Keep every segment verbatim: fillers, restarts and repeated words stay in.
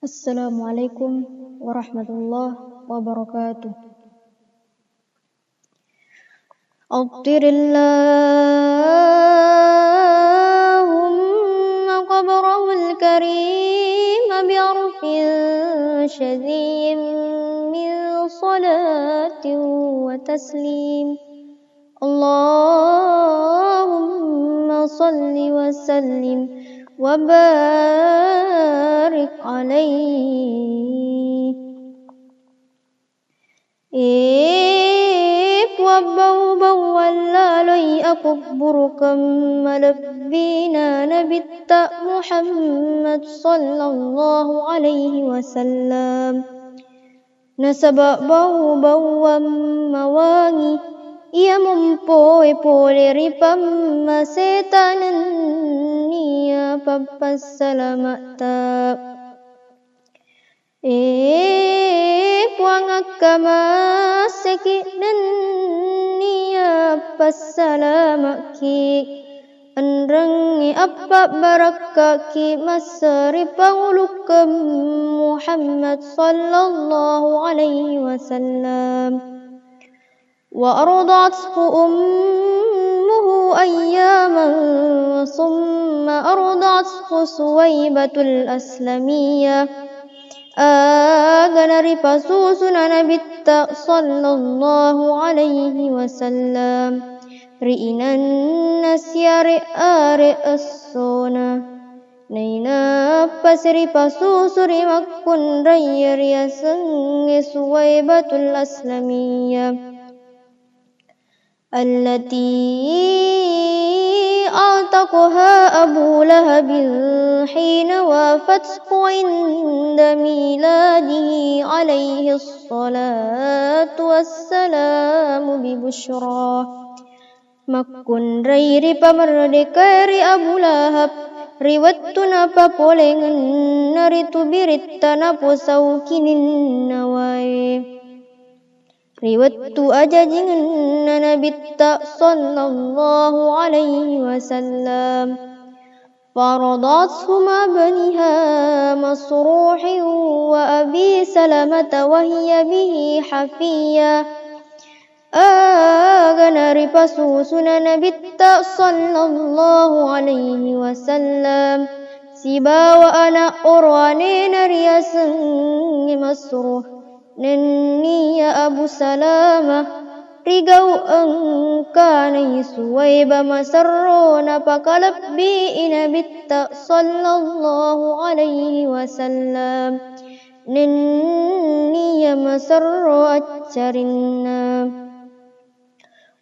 السلام عليكم ورحمة الله وبركاته. عطر اللهم قبره الكريم بعرف شذي من صلاة وتسليم. اللهم صل وسلم وبارك عليه. E Puang bau-bauang laloi akubburukeng malebbina Nabitta Muhammad sallallahu alaihi wasallam. Nasaba bau-bauang mawangi iya mumpoe pole ri pammaseta nenniya pappassalama'ta. E Puang, akkamasseki nenniya passalama'ki. Enrengngi appabarakka'ki massari pangulukkeng Muhammad sallallahu alaihi wasallam. وأرضعته أمه أياما ثم أرضعته سويبة الأسلمية. Aga naripasusuna Nabitta sallallahu alaihi wasallam ri inanna siare-are essona. Nainappasi ripasusu ri makkunrai riasengnge Suwaibatul Aslamiyah. التي أعتقها أبو لهب حين وافته عند ميلاده عليه الصلاة والسلام ببشرى. Makkunrai ripamerdekai ri Abu Lahab ri wettu napapolengenna ritu biritta naposau kininnawae. Ri wettu ajajingenna Nabitta sallallahu alaihi wasallam. فرضعته مع ابنها مصروح وأبي سلمة وهي به حفية. Aga naripasusuna Nabitta sallallahu alaihi wasallam sibawa ana oroanena riasengnge Masruh. Nenniya Abu Salama rigau engkanai Suwaiba maserro napakalebbii Nabitta sallallahu alaihi wasallam. Nenniya maserro accarinna.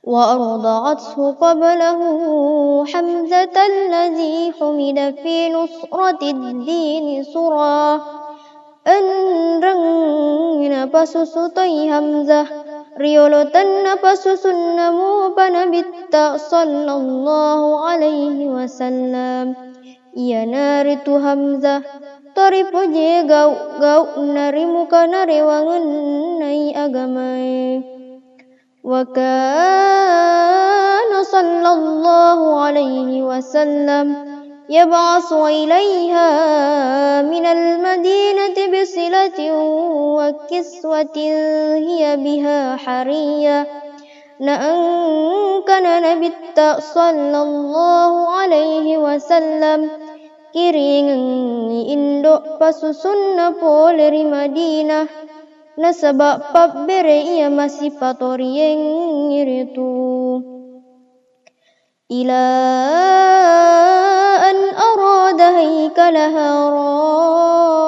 وأرضعته قبله حمزة الذي حمد في نصرة الدين سرى. Enrengngi napasusu toi Hamzah riolo tenna pasusunna mupa Nabitta sallallahu alaihi wasallam. Iyanaritu Hamzah to ripojie gau-gau'na ri mukana rewangennai agamae. وكان صلى الله عليه وسلم يبعث إليها من المدينة بصلة وكسوة هي بها حرية. Naengkana Nabitta sallallahu alaihi wasallam kiringengngi indo pasusunna pole ri Madinah. Nasaba pabbere iya masipatoriengngi ritu. إلى أن أراد هيكلها رائد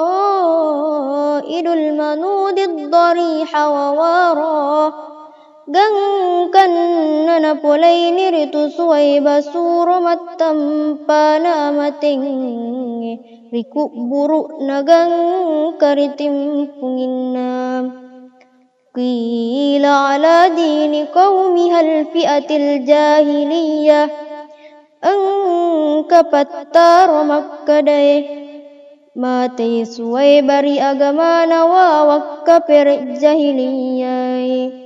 المنوض الضريح وواراه. Gangkanna napolaini ritu Suwaiba suro mattampana amatengnge ri kubburu'na gangka ritimpunginna. قيل على دين قومها الفئة الجاهلية. Engka pattaro makkedae, matei Suwaiba ri agamana wawang kapere jahiliyae.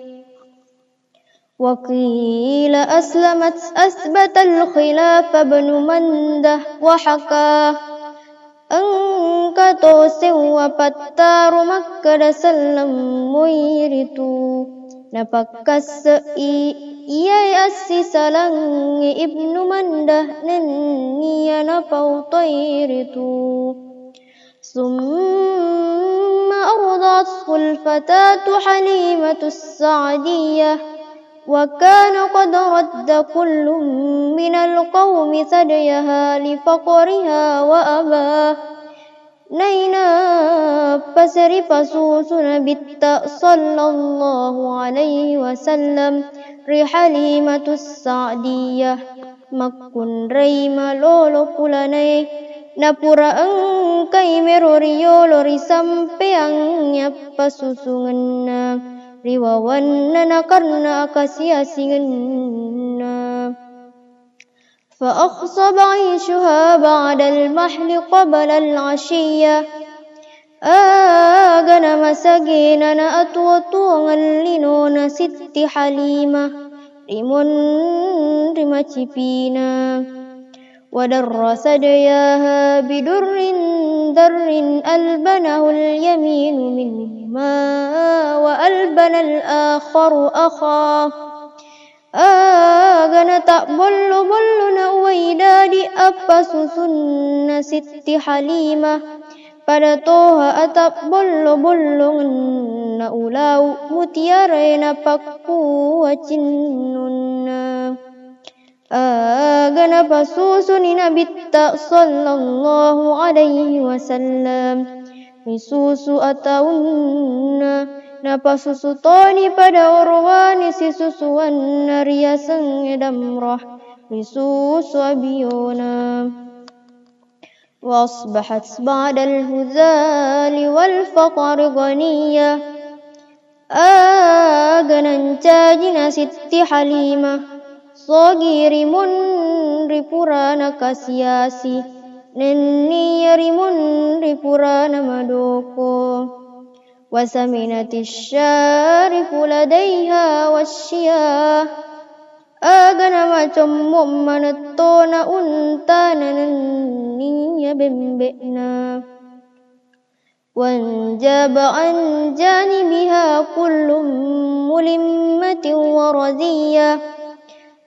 وقيل أسلمت أثبت الخلاف ابن منده وحكاه. Engka Engka to seuwa pattaru makkeda selleng moi ritu. Napakkasse'i iyae assisalangnge Ibnu Mandah nenniya napautoi ritu. ثم أرضعته الفتاة حليمة السعدية وكان قد رد كل من القوم ثديها لفقرها وأباه. Nainappasi ripasusu Nabitta sallallahu alaihi wasallam ri Halimatus Sa'diyah. Makkunrai malolo pulanae, napura engkai mero riyolo risampeang yappasusungenna, riwawanna nakarna akasiasingenna. فأخصب عيشها بعد المحل قبل العشية. Aga namasagena na atuo-tuongeng linona Sitti Halimah, rimunri macipina. ودر ثدياها بدر در ألبنه اليمين منهما وألبن الآخر أخاه. Aga natabbollo-bollo na uwai dadi appasusunna Sitti Halimah, pada toha atabbollo-bollongenna ulau mutiarae napakkua cinnunna. Aga napasusuni Nabitta sallallahu alaihi wasallam, risusu ataunna, napasusu toni pada orowane sisusuanna riasengnge damrah, risusu abiona. وأصبحت بعد الهذال والفقر غنية. Aga nancajina Sitti Halimah, sogi rimunri purana kasiasi, nenniya rimunri purana madoko. وسمنت الشارف لديها والشياه. Aga namacommo manettona untana nenniya bembe'na. وانجاب عن جانبها كل ملمة ورزية.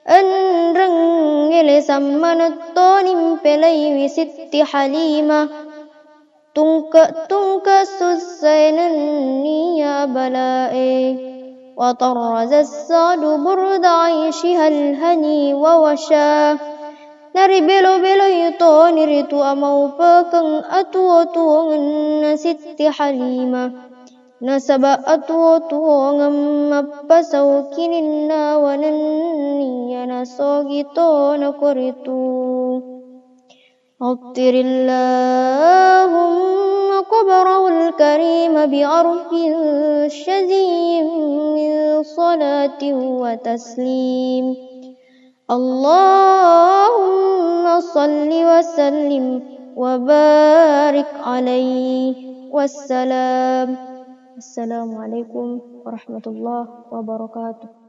Enreng ngele sammanettoni mpelaiwi Sitti Halimah. Tungke-tungke sussae nenniya abalae. وطرز السعد برد عيشها الهني ووشاه. Naribelo-beloi toni ritu amaupekeng atuo-tuongenna Sitti Halimah. Nasaba atuo-tuongeng mappasau kininnawa nenniya nasogi tona koritu. عطر اللهم قبره الكريم بعرف شذي من صلاة وتسليم. اللهم صل وسلم وبارك عليه. والسلام. السلام عليكم ورحمة الله وبركاته.